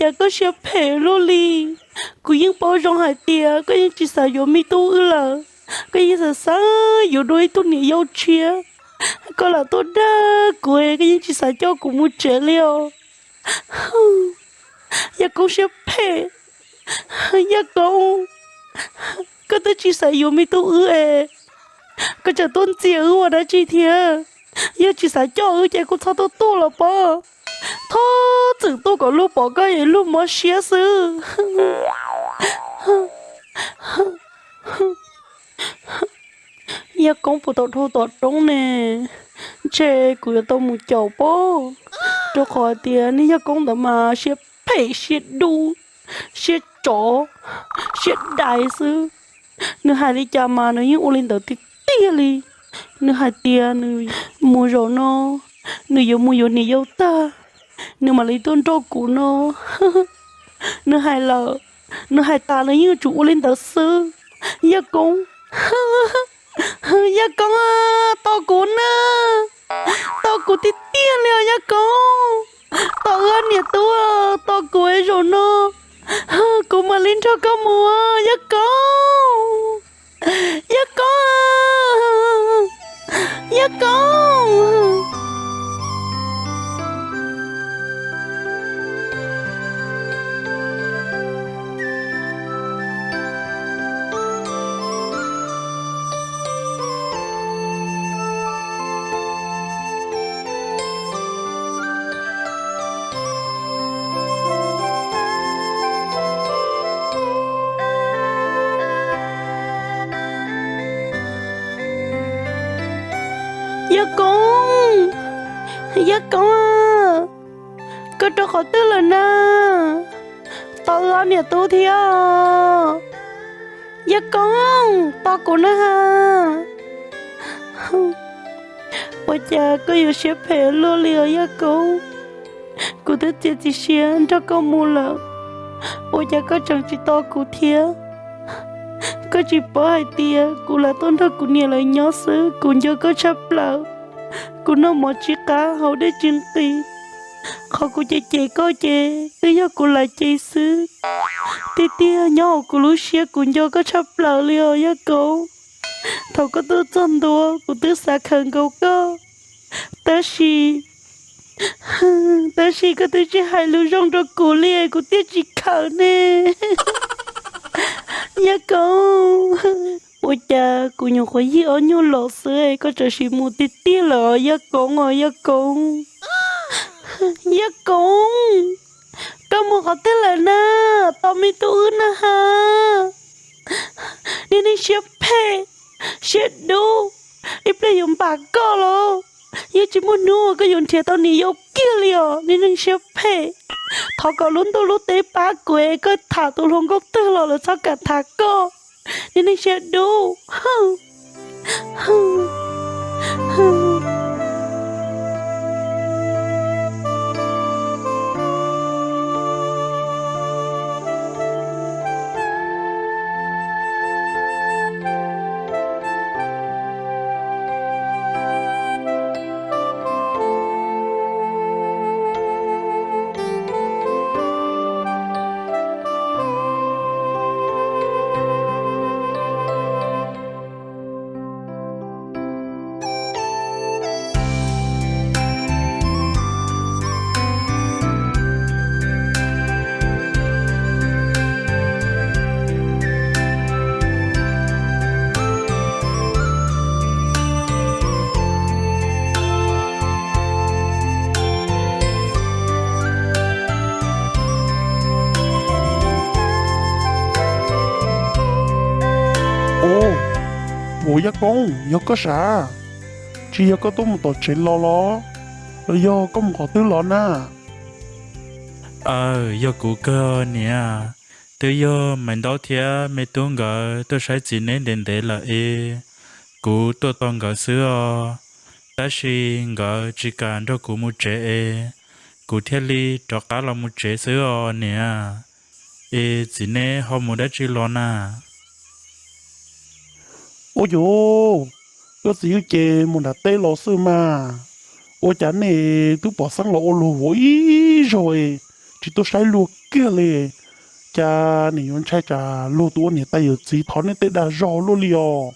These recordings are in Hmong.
cas koj siab phem luaj li? Kuv yeej paub zoo hais tias koj yeej tsis xav yuav me tub wb lawm, koj yeej xav xav yuav dua ib tug niam yau tshiab. Koj lam tuaj dag kuv, koj yeej tsis xav coj kuv mus tsev li os. Yaj Koob siab phem, Yaj Koob, koj twb tsis xav yuav me tub wb es koj tseem tuaj ntxias wb ua dab tsi thiab? Yog tsis xav coj wb ces kuj txhob tuaj tuaj los pob. Txhob txwm tuaj kom luag pom koj es luag mob siab xwb. Yaj Koob puas tau dhau tom roob ne? Ntshe kuv yuav tau mus caum pob, rau qhov tias niag Yaj Koob ntawd mas siab phem siab dub, siab tsov, siab dais xwb. Nws hais li cas mas nws yeej ua li ntawd tiag tiag li. Nws hais tias nws mus zaum no, nws yuav mus yuav niam yau tag, nws mam li tuaj nrog kuv no. Nws hais lawm, nws hais tas nws yeej yuav tsum ua li ntawd xwb. Yaj Koob, Yaj Koob, tos kuv na, tos kuv tiag tiag li os Yaj Koob. Tos wb niam tub, tos kuv zaum no, kuv mam li nrog koj mus Yaj Koob. Yaj Koob, Yaj Koob. Yaj Koob, Yaj Koob, koj rau qhov twg lawm na? Tos wb niam tub thiab. Yaj Koob, tos kuv na ha. Ua cas koj yuav siab phem luaj li os Yaj Koob? Kuv twb txiav txim siab nrog koj mus lawm, ua cas koj tseem tsis tos kuv thiab? Koj tsis paub hais tias kuv lam tuaj nrog kuv niam lawv nyob xwb, kuv nco koj tshaj plaws. Kuv noj mov tsis qab haus dej tsis nqis, qhov kuv cem cem koj ces twb yog kuv lam cem xwb. Tiag tiag nyob hauv kuv lub siab kuv nco koj tshaj plaws li os Yaj Koob. Thaum koj tuaj txog ntua kuv twb xav khawm nkaus koj, tab sis, tab sis koj twb tsis hais lus zoo rau kuv li kuv thiaj tsis khawm ne. Yaj Koob, ua cas kuv nyuam qhuav yig ob nyuag los xwb koj tseem sim mus tiag tiag lawm Yaj Koob os Yaj Koob. Yaj Koob, koj mus qhov twg lawm na? Tos me tub wb na ha. Niag neeg siab phem, siab dub, ib pliag yuav npam koj los. Yeej tsis muaj hnub koj yuav nrhiav tau niam yau kiag li os niag neeg siab phem. Thov kom lub ntuj lub teb pab kuv es koj tham tus hluas nkauj twg los lawv txhob kam tham koj, niag neeg siab dub. Ua, Yaj Koob, yog koj sav? Tsis yog koj tuaj mus tom tsev los los? Los yog koj mus qhov twg los na? Aw, yog kuv kawg niam. Twb yog Maiv Ntaub thiab me tub nkawd tuaj saib txiv neb ntev ntev lawm es kuv tuaj tos nkawd xwb os. Tab sis nkawd tsis kam nrog kuv mus tsev es kuv thiaj li rov qab los mus tsev xwb os niam. Es txiv neb ho mus dab tsi los na? Ua yus, koj txiv wb ces mus nram teb los xwb mas. Ua cas nej twb pom xeeb los ua luag vauv ib zaug es tsis tuaj saib luag kiag li. Cas nim yuav ntshai tsam luag tus ua niam tais yawm txiv thov nej tej dag zog luaj li os.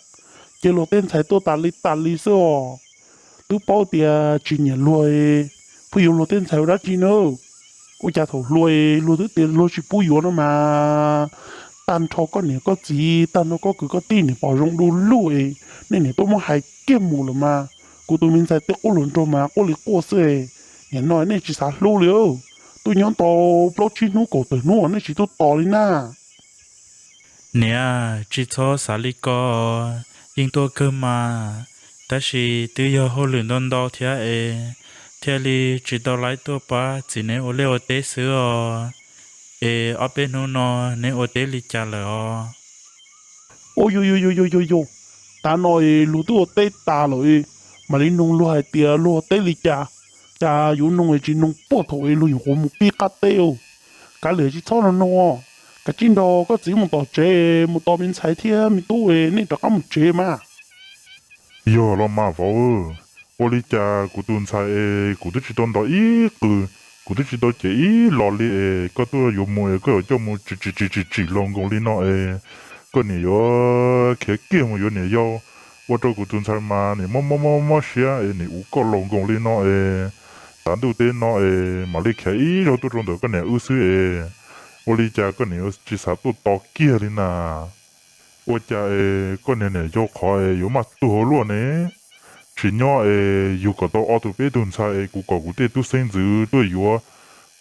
Ces luag tej ntxhais tuaj tas li tas li xwb os. Twb paub tias tsis nyiam luag, pheej yuav luag tej ntxhais ua dab tsi na? Ua cas thaum hluas luag twb tias luag tsis pub yuav no mas, tag nrho koj niam koj txiv, tag nrho koj kwv koj tij niam pom zoo du lug, nej niam tuaj muab hais kiag mus lawm mas, kuv tus me ntxhais tej quaj hluas nraug mas quaj li quaj xwb. Nim no nej tsis xav hlub li, tuaj nyob tau plaub tsib hnub kaum tawm hnub nej tsis tuaj tos li na. Niam, tsis txhob xav li ko, yeej tuaj kawg mas, tab sis twb yog hauj lwm ntau ntau thiab es thiaj li tsis tau laib tuaj pab txiv neb ua liaj ua teb xwb os. Es ob peb hnub no neb ua teb li cas lawm os? Ua yog yog yog yog yog, tav no luag twb ua teb tas lawm, mam li noog luag hais tias luag ua teb li cas. Cas yuav noog es tsis noog puag thaum luag nyuam qhuav mus pib qab teb. Kav liam tsis txhob noog noog, kav tsij nrog koj txiv mus tom tsev, mus tos me ntxhais thiab me tub, nej rov qab mus tsev mas. Yog los mas vauv, ua li cas kuv tus ntxhais es kuv twb tsis tau ntaus ib qws, kuv twb tsis tau cem ib los li es koj tuaj yuav mus es koj yuav coj mus tsim tsim tsim tsim tsim los nkaus li no es, koj niam yuav khiav kiag mus yuav niam yau, ua rau kuv tus ntxhais mas nim mob mob mob mob siab es nim ua koj laus nkaus li no es, tav ntuj teb no es mam li khiav ib zaug tuaj rau ntawm koj niam wb xwb es, ua li cas koj niam yuav tsis xav tuaj tos kiag li na? Ua cas es koj niag niam yau qhov es yuav maj tuag luaj ne? Tsis nyob es yug kom tau ob tug peb tug ntxhais es kuv kom kuv tej tub xeeb ntxwv tuaj yuav,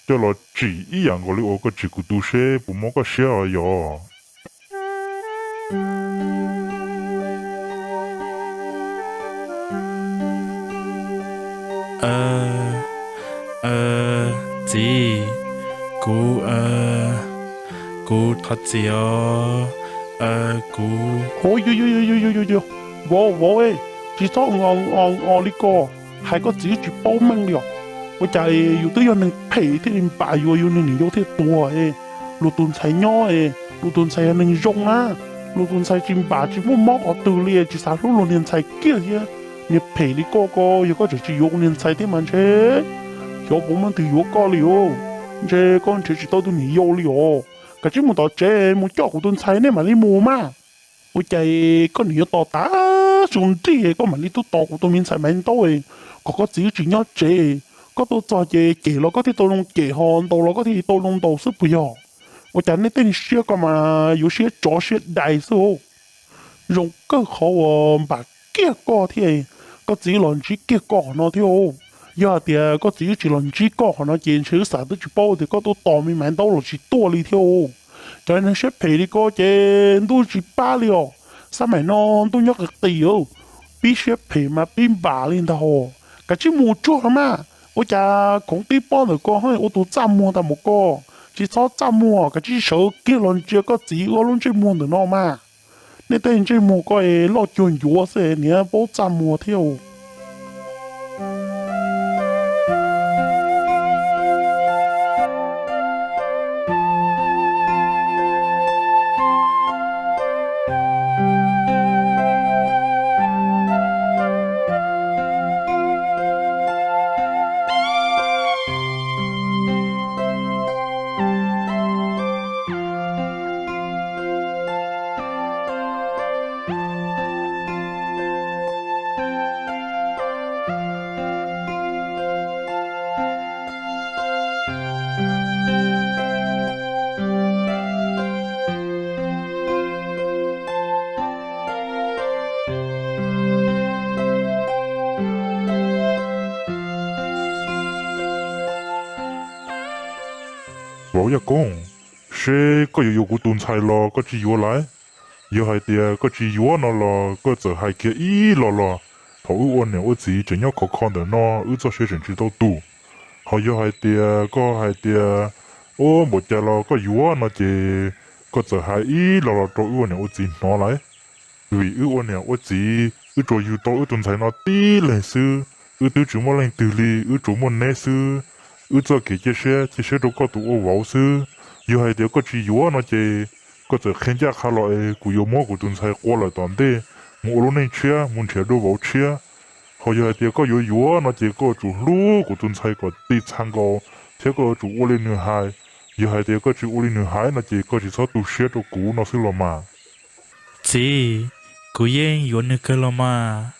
coj los tsim ib yam nkaus li uas koj tsim kuv tus seb puas mob koj siab os yog. Txiv, kuv, kuv thov txim os, kuv. Vauv, vauv, tsis txhob o li ko, hais koj txiv tsis paub meej li os. Ua cas yus twb yog neeg phem thiaj li npam yus, yus niag niam yau thiaj tuag. Luag tus ntxhais nyob, luag tus ntxhais yog neeg zoo na, luag tus ntxhais tsis npam tsis muaj mob qhov twg li, tsis xav hlub luag niag ntxhais kiag thiab. Niag phem li koj ko, yog koj tseem tsis yuav kuv niag ntxhais thiab mas ntshe xyov puas muaj leej twg yuav koj li os. Ntshe koj nrhiav tsis tau tus niam yau li os. Kav tsij mus tom tsev mus coj kuv tus ntxhais nej mam li mus mas. Ua cas koj niam yuav tos tas su nrig koj mam li tuaj tos kuv tus me ntxhais Maiv Ntaub, kom koj txiv tsis nyob tsev. Koj tuaj txog ces cem los koj thiaj tau zoo cem, ho ntaus los koj thiaj tau zoo ntaus xwb puas yog? Ua cas nej tej siab ko mas yuav siab tsov siab dais xwb. Zoo kawg qhov uas npam kiag koj thiab, koj txiv los ntsib kiag koj qhov no thiab. Yog hais tias koj txiv tsis los ntsib koj qhov no ces ntshe wb xav twb tsis paub tias koj tuaj tos me Maiv Ntaub los tsis tuaj li thiab. Cov neeg siab phem li koj ces ntuj tsis pab li os. Xab maim no ntuj nyob qis qis, pib siab phem mas pib npam li ntag. Kav tsij mus tsuag los mas, ua cas khoov tib pob ntawm ko ho ua tus txaj muag tag mus ko. Tsis txhob txaj muag, kav tsij sawv kiag los ntsia koj txiv ob lub ntsej muag ntawm no mas. Nej tej ntsej muag ko es loj cuag ncuav xwb niag paub txaj muag thiab. Vauv Yaj Koob, seb koj yuav yuav kuv tus ntxhais los koj tsis yuav lawm? Yog hais tias koj tsis yuav no los koj txawm hais kiag ib los los. Thaum wb ua niam ua txiv tseem nyob khov kho ntawm no wb txoj sia tseem tsis tau tu. Ho yog hais tias koj hais tias ua npaum cas los koj yuav no ces koj txawm hais ib los los rau wb ua niam ua txiv hnov lawm. Vim wb ua niam ua txiv wb tsuas yug tau wb tus ntxhais no tib leeg xwb, wb twb tsis muaj leej twg li, wb tsuas muaj neb xwb. Wb txoj kev cia siab cia siab rau koj tus ua vauv xwb. Yog hais tias koj tsis yuav no ces koj txawm qhia ncaj qha los es kuv yuav muab kuv tus ntxhais qua lawm tom ntej mus ua lub neej tshiab mus nrhiav dua vauv tshiab. Ho yog hais tias koj yuav yuav no ces koj yuav tsum hlub kuv tus ntxhais kom ti txha nkaus thiab koj yuav tsum ua li nws hais. Yog hais tias koj tsis ua li nws hais no ces koj tsis txhob tu siab rau kuv no xwb los mas. Txiv, kuv yeej yuav nws kawg los mas.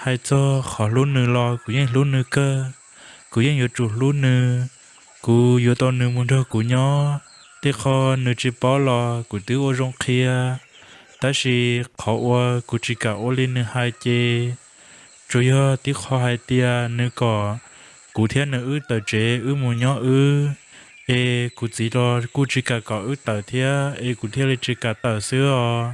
Hais txog qhov hlub nws los kuv yeej hlub nws kawg. Kuv yeej yuav tsum hlub nws. Kuv yuav tau nws mus nrog kuv nyob. Tej qho nws tsis paub los kuv twb ua zoo qhia. Tab sis qhov uas kuv tsis kam ua li nws hais ces tsuas yog tib qho hais tias nws kom kuv thiab nws wb tawm tsev wb mus nyob wb, es kuv txiv los kuj tsis kam kom wb tawm thiab es kuv thiaj li tsis kam tawm xwb os.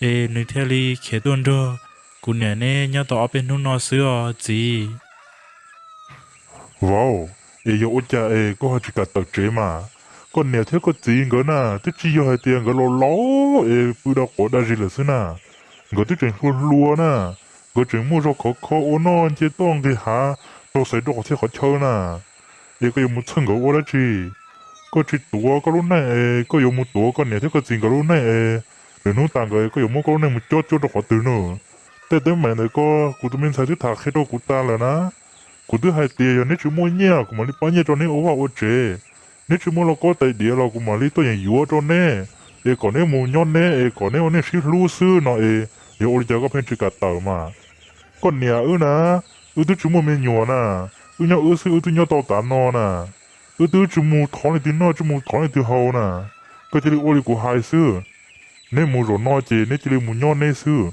Es nws thiaj li khiav tuaj nrog kuv niam neb nyob tau ob peb hnub no xwb os txiv. Vauv, es yog ua cas es koj ho tsis kam tawm tsev mas? Koj niam thiab koj txiv nkawd na twb tsis yog hais tias nkawd laus laus es pw dab quav dab zis lawm xwb na. Nkawd twb tseem hluas hluas na, nkawd tseem muaj zog khov kho ua noj nce toj nqis hav, rau xaiv rau qhov txhia qhov chaw na. Es koj yuav mus txhawj nkawd ua dab tsi? Koj tsis tuav koj lub neej es koj yuav mus tuav koj niam thiab koj txiv nkawd lub neej es lwm hnub tas nkawd koj yuav muab koj lub neej mus cob cuab rau qhov twg no? Tej teeb meem ntawd ko kuv tus me ntxhais twb tham qhia rau kuv tas lawm na. Kuv twb hais tias yog neb tsis muaj nyiaj kuv mam li pab nyiaj rau neb ua vaj ua tsev. Neb tsis muaj lauj kaub tais diav los kuv mam li tuaj yeem yuav rau neb, es kom neb mus nyob neb es kom neb ua neej sib hlub xwb no es, yog ua li cas koj pheej tsis kam tawm mas? Koj niam wb na, wb twb tsis muaj me nyuam na, wb nyob wb xwb wb twb nyob tau tav no na. Wb twb tsis mus thov leej twg noj tsis mus thov leej twg haus na. Koj cia li ua li kuv hais xwb. Neb mus zaum no ces neb cia li mus nyob neb xwb.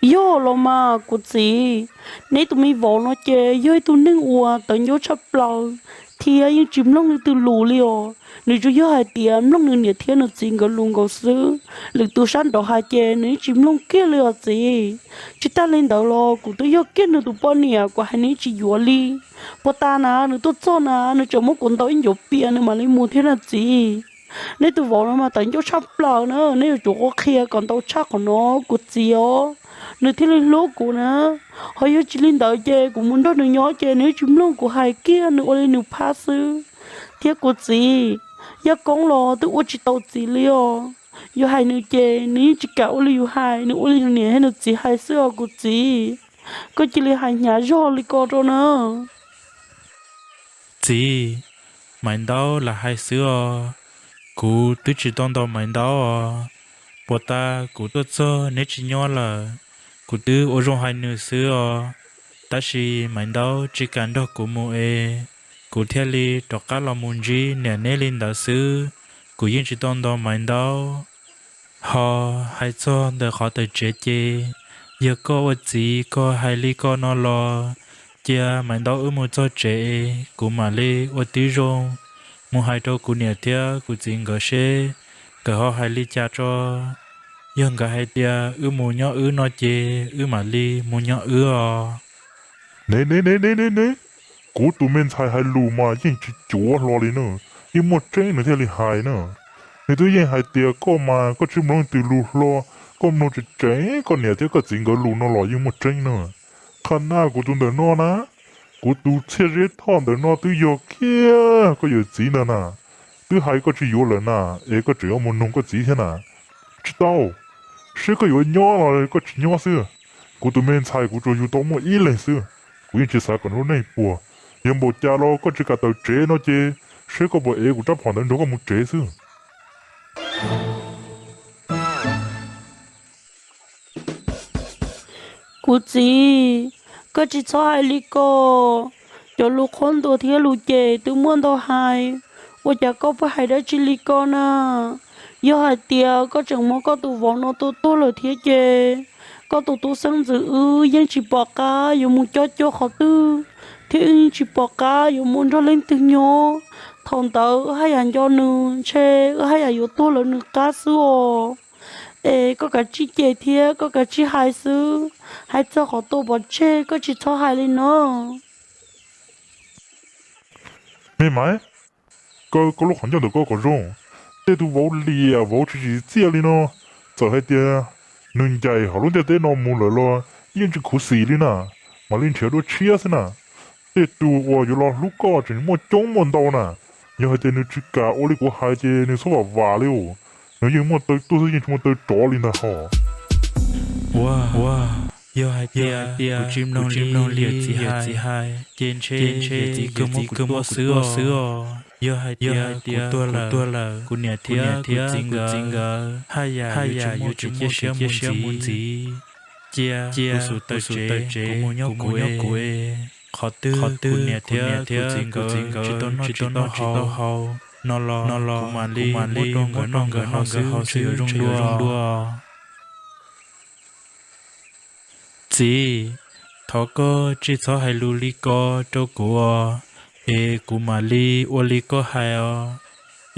Yog los mas kuv txiv, neb tus me vauv no ces yog ib tug neeg uas tawv ncauj tshaj plaws thiab yeej tsis mloog leej twg lus li os. Nws tsuas yog hais tias mloog nws niam thiab nws txiv nkawd lus nkaus xwb. Lwm tus sab nraud hais ces nws yeej tsis mloog kiag li os txiv. Tsis tag li ntawd los kuv twb yog kiag nws tus poj niam kuv hais nws tsis yuav li. Puag ta na nws tuaj txog na nws tseem muab kuv ntaus ib ncuav pias nws mam li mus thiab na txiv. Neb tus vauv no mas tawv ncauj tshaj plaws na, neb yuav tsum qhuab qhia kom ntau tshaj qhov no kuv txiv os, nws thiaj li hlub kuv na. Ho yog tsis li ntawd ces kuv mus nrog nws nyob ces nws yeej tsis mloog kuv hais kiag, nws ua li nws phab xwb. Thiab kuv txiv, Yaj Koob los twb ua tsis tau txiv li os. Yus hais nws ces nws yeej tsis kam ua li yus hais, nws ua li nws niam thiab nws txiv hais xwb os kuv txiv. Koj cia li hais hnyav zog li ko rau na. Txiv, Maiv Ntaub lam hais xwb os. Kuv twb tsis tau ntaus Maiv Ntaub os. Puag ta kuv tuaj txog neb tsis nyob lawm, kuv twb ua zoo hais nws xwb os. Tab sis Maiv Ntaub tsis kam nrog kuv mus es kuv thiaj li rov qab los mus ntsib niam neb li ntawd xwb. Kuv yeej tsis tau ntaus Maiv Ntaub. Ho hais txog ntawm qhov tawm tsev ces, yog koj ua txiv koj hais li ko no los, cia Maiv Ntaub wb mus txog tsev, kuv mam li ua tib zoo mus hais rau kuv niam thiab kuv txiv nkawd seb nkawd ho hais li cas tso. Yog nkawd hais tias wb mus nyob wb no ces wb mam li mus nyob wb os. Ne ne ne ne ne ne, kuv tus me ntxhais hais lus mas yeej tsis cuav hlo li na, yeej muaj tseeb nws thiaj li hais na. Nws twb yeej hais tias koj mas koj tsis mloog leej twg lus hlo, koj mloog tseem tseem koj niam thiab koj txiv nkawd lus no los yeej muaj tseeb na. Qhov na kuv tus ntawm no na, kuv tus Txhiaj Zeb Thoj ntawm no twb yog kiag koj yawm txiv ntag na. Twb hais koj tsis yuav lawm na, es koj tseem yuav mus noog koj txiv thiab na. Tsis tau, seb koj yuav nyob los koj tsis nyob xwb. Kuv tus me ntxhais kuv tsuas yug tau muaj ib leeg xwb, kuv yeej tsis xav kom nws lub neej puas. Yog npaum cas los koj tsis kam tawm tsev no ces seb koj puas ev kuv rab phom ntawd nrog koj mus tsev xwb. Kuv txiv, koj tsis txhob hais li ko. Cov lus qhuab ntuas thiab lus cem twb muaj ntau hais, ua cas koj pheej hais dab tsi li ko na? Yog hais tias koj tseem muab koj tus vauv no tua tuag lawm thiab ces, koj tus tub xeeb ntxwv wb yeej tsis pom qab yuav mus cob cuab qhov twg, thiab wb yeej tsis pom qab yuav mus nrog leej twg nyob. Thaum ntawd wb haj yam nco nws, ntshe wb haj yam yuav tuag lawv nws qab xwb os. Es koj kav tsij cem thiab koj kav tsij hais xwb, hais txog qhov tua pov tseg koj tsis txhob hais li no. Me Maiv, kaw koj lub qhov ncauj ntawm koj kom zoo. Tej tus vauv liam vauv tsis tsim txiaj li no, txawm hais tias nws ncaim hauv lub ntiaj teb no mus lawm los yeej tsis khuv xim li na, mam li nrhiav dua tshiab xwb na. Tej tus uas yuav los hlub koj tseem muaj coob muaj ntau na. Yog hais tias nws tsis kam ua li kuv hais ces nws txhob vam vam li os. Nws yeej muaj taw tuag xwb yeej tsis muaj taw rov li ntag hos. Ua, yog hais tias kuv tsis mloog li yawm txiv hais ces ntshe yawm txiv kawg muab kuv tua xwb os. Yog hais tias kuv tuag lawm, kuv niam thiab kuv txiv nkawd haj yam yuav tsis muaj kev cia siab mus ntxiv. Cia kuv xub taws tsev, kuv mus nyob kuv es. Qhov twg kuv niam thiab kuv txiv nkawd tsis tau noj tsis tau haus no los kuv mam li muab rau nkawd noj nkawd haus xwb ntshe yuav zoo dua. Txiv, thov koj tsis txhob hais lus li ko rau kuv os, es kuv mam li ua li koj hais os.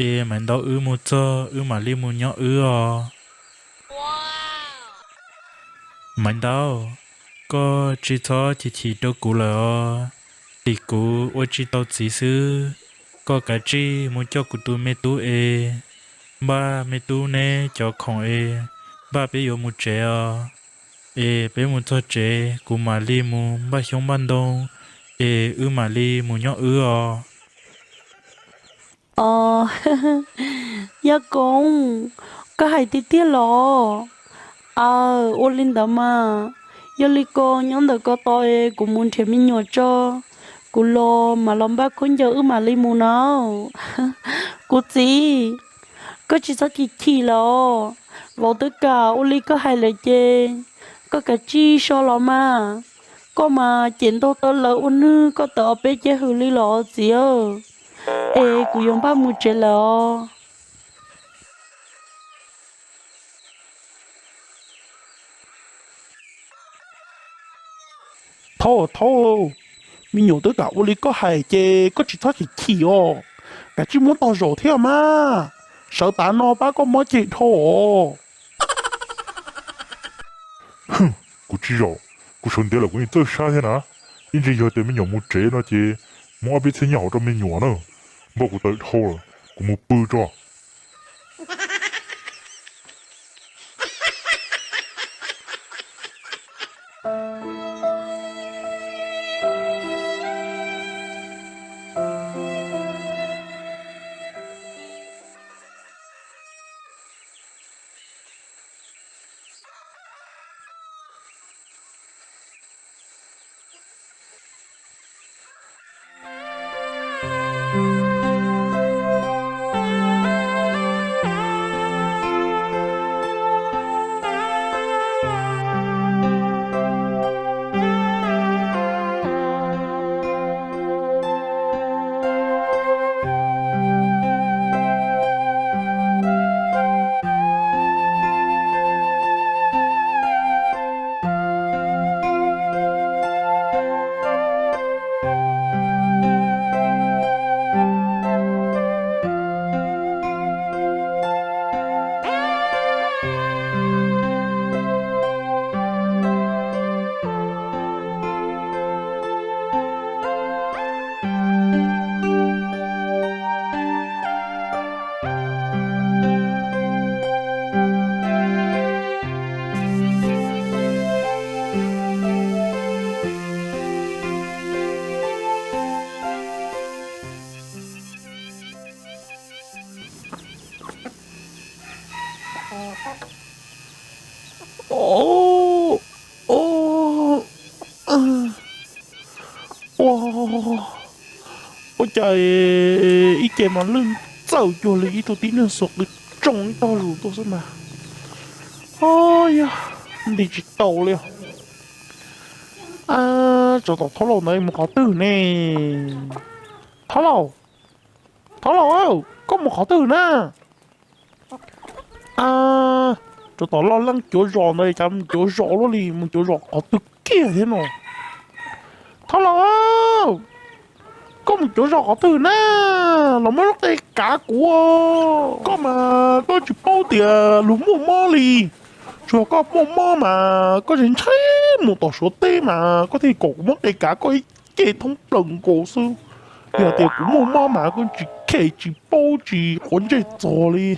Es Maiv Ntaub wb mus txog wb mam li mus nyob wb os. Maiv Ntaub, koj tsis txhob chim chim rau kuv lawm os. Tim kuv ua tsis tau txiv xwb, koj kav tsij mus coj kuv tus me tub es, npaj me tub neb cov khoom es, npaj peb yuav mus tsev os. Es peb mus txog tsev kuv mam li mus npaj xyoob npaj ntoo, es wb mam li mus nyob wb os. Os, Yaj Koob, koj hais tiag tiag los? Aw, ua li ntawd mas, yog li ko nyob ntawm ko tod es kuv mus nrhiav me nyuam tso, kuv los mam los npaj khaub ncaws wb mam li mus nawb. Kuv txiv, koj tsis txhob chim chim lawm os, vauv twb kam ua li koj hais lawm ces koj kav tsij so los mas. Koj mas cem ntau tau lawv ua nwg koj tawm ob peb ceg hws li los txiv, es kuv yuav npaj mus tsev lawm os. Thaub, Thaub, me nyuam twb kam ua li koj hais ces koj tsis txhob chim chim os, kav tsij muab tog zaum thiab mas, sawv tav no pab koj mob ceg dhau os. Kuv tsis zaum, kuv sawv ntev lawm kuv yeej txawj sab thiab na. Ib ntsis yog tias me nyuam mus tsev no ces muab ob peb txhiab nyiaj hauv rau me nyuam na, npaj kuv tawm dhau lawm kuv mus pw tso. Ua cas ib ce mas lwj txawj cuag li ib tug tib neeg xuas qws tsoo ib tog zus tuaj xwb mas. Yog nti tsis tau li os. Tsov tom Thaub Laus ntawd mus qhov twg ne? Thaub Laus, Thaub Laus, koj mus qhov twg na? Tsov tom loj leej cuav zos ntawd cas mus cuav zos luaj li, mus cuav zos qhov twg kiag thiab no? Thaub Laus, koj mus cuav zos qhov twg na? Los muab lub qe kav kuv. Koj mas koj tsis paub tias luag muaj mob li. Tsuas koj muaj mob mas koj tsis ntshai mus tom Suav teb mas koj thiaj kom kuv muab qe kav koj ib ce thoob plaws nkaus xwb. Yog tias kuv muaj mob mas koj tsis khem tsis paub tsis quav ntsej txog li.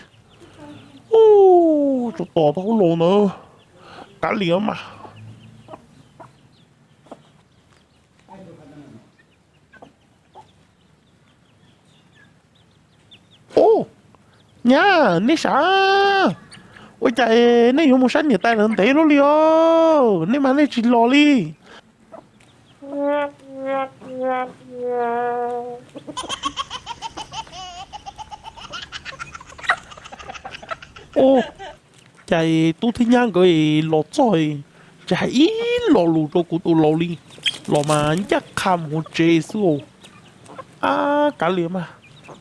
Ub, tsov tom Thaub Laus ntawd, kav liam mas. Ub, nyab, nej sav, ua cas nej yuav mus saib niam tais lawv ntev luaj li os, nej mas nej tsis los li. Ub, cas tub thiab nyab nkawd los txog, tsis hais ib lo lus rau kuv tus laus li, los mas ncaj qha mus hauv tsev xwb. Ab, kav liam mas,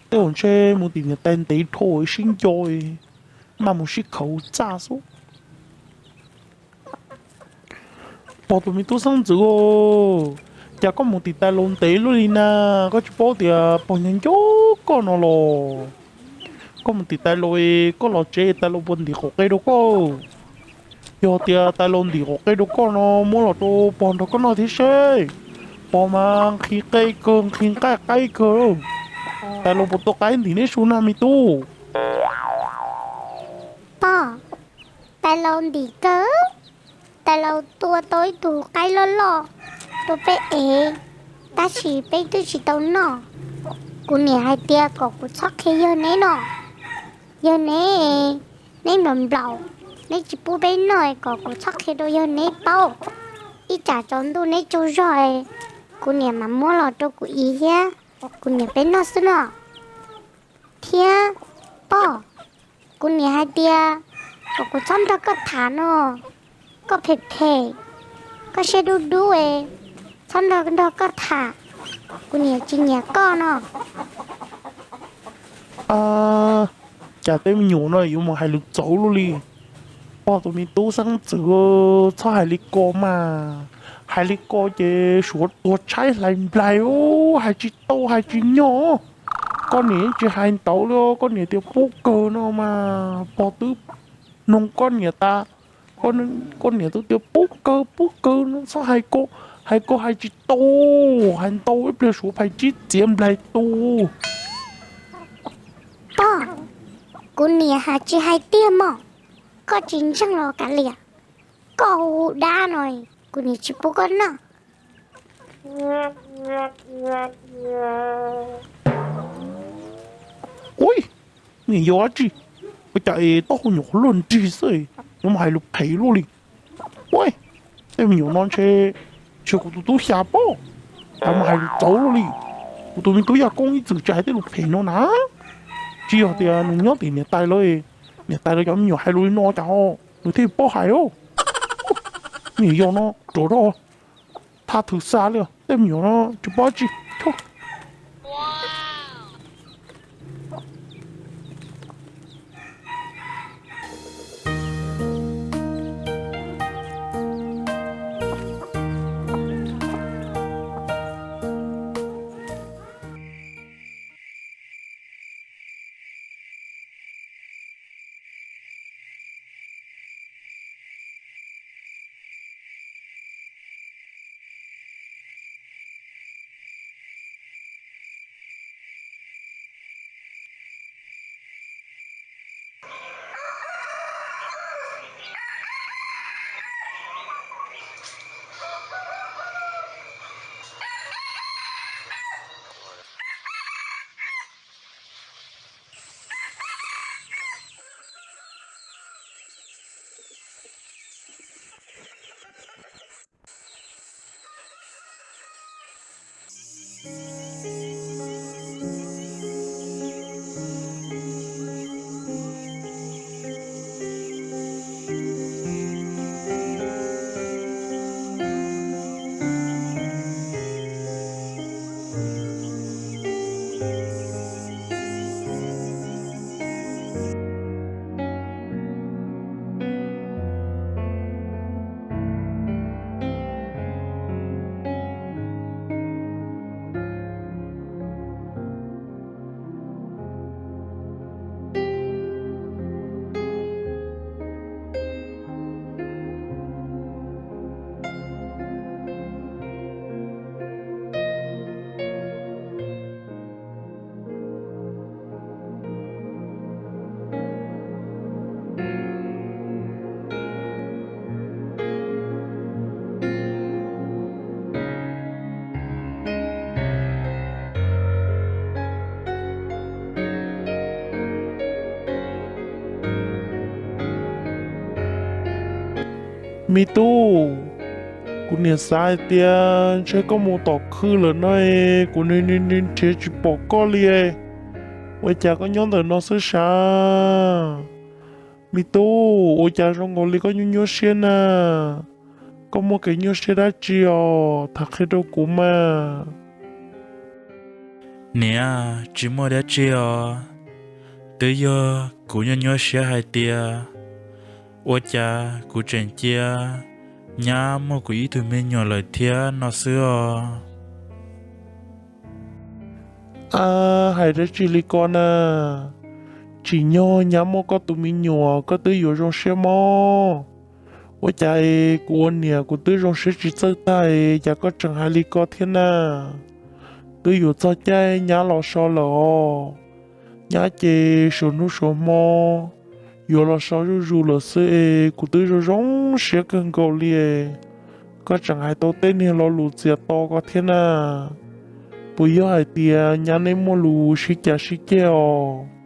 tej zaum ntshe mus tim niam tais ntev dhau sib nco, maj mus sib khaws txaj xwb. Pog tus me tub xeeb ntxwv, cas koj mus tim tais laus ntev luaj li na? Koj tsis paub tias pog nco nco koj no los? Koj mus tim tais laus, koj los tsev tais laus puas ntim qaum qe rau koj? Yog tias tais laus ntim qaum qe rau koj no, muab los rau pog nrog koj noj thiab seb. Pog mas nqhis qe kawg, nqhis nqaij qaib kawg. Tais laus puas tua qaib ntim neb su na me tub? Pog, tais laus ntim kawg. Tais laus tua tau ib tug qaib loj loj rau peb ev, tab sis peb twb tsis tau noj. Kuv niam hais tias kom kuv txhob qhia yawg neb no. Yawg neb, neb nplaum nplaum, neb tsis pub peb noj, kom kuv txhob qhia rau yawg neb paub. Ib tsam tsaus ntuj neb tsaug zog, kuv niam mam muab los rau kuv ev thiab kuv niam peb noj xwb no. Thiab, pog, kuv niam hais tias kom kuv txhob nrog koj tham no, koj phem phem, koj siab dub dub, txhob nrog nrog koj tham, kuv niam tsis nyiam koj no. Ab, cas tej me nyuam no yuav mus hais lus txawv luaj li. Pog tus me tub xeeb ntxwv, txhob hais li ko mas. Hais li ko ces suav tuag tshaib hlais nplaig, hais tsis tau hais tsis nyog. Koj niam tsis hais ntawd li, koj niam tias pub kawg no mas pog twb noog koj niam tas. Koj niam twb tias pub kawg pub kawg no, txhob hais ko, hais ko hais tsis tau, hais ntau ib pliag suav phais tsib txiav nplaig tu. Pog, kuv niam hais tsis hais tiag mog, koj tsis ntseeg los kav liam. Koj hu hu dab no, kuv niam tsis pub koj noj. Ua, niam yog dab tsi? Ua cas es taub hau nyuam qhuav luaj nrig xwb, yuav mus hais lus phem luaj li. Ua, tej me nyuam no ntshe, ntshe kuv tus tub xya pob, cas mus hais lus txawv luaj li. Kuv tus me tub yaj koob ib txwm tsis hais tej lus phem no na. Tsis yog tias nws nyob tim niam tais lawv, niam tais lawv cov me nyuam hais lus li no cas ho nws thiaj paub hais os. Me nyuam yaus no ruam rau, thaj thwm xa li, tej me nyuam no tsis paub tsi. Me tub, kuv niam xav hais tias ntshe koj mus tom khw lawm no, kuv nrhiav tsis pom koj li. Ua cas koj nyob ntawm no xwb sav? Me tub, ua cas zoo nkaus li koj nyuaj nyuaj siab na? Koj muaj kev nyuaj siab dab tsi os? Tham qhia rau kuv mas. Niam, tsis muaj dab tsi os. Twb yog kuv nyuaj nyuaj siab hais tias ua cas kuv tseem cia nyab muaj kuv ib tug me nyuam lawm thiab no xwb os. Ab, hais dab tsi li ko na? Tsim nyog nyab muaj koj tus me nyuam koj twb yuav zoo siab mob. Ua cas kuv ua niam kuv twb zoo siab tsis txawj tag, cas koj tseem hais li ko thiab na? Twb yuav txog caij nyab los so lawm os. Nyab ces suav hnub suav hmo yuav los so zuj zus lawm xwb es kuv twb zoo zoo siab kawg nkaus li. Koj tseem hais tau tej niag lo lus txias to ko thiab na. Puas yog hais tias nyab neb muaj lus sib cav sib ceg os?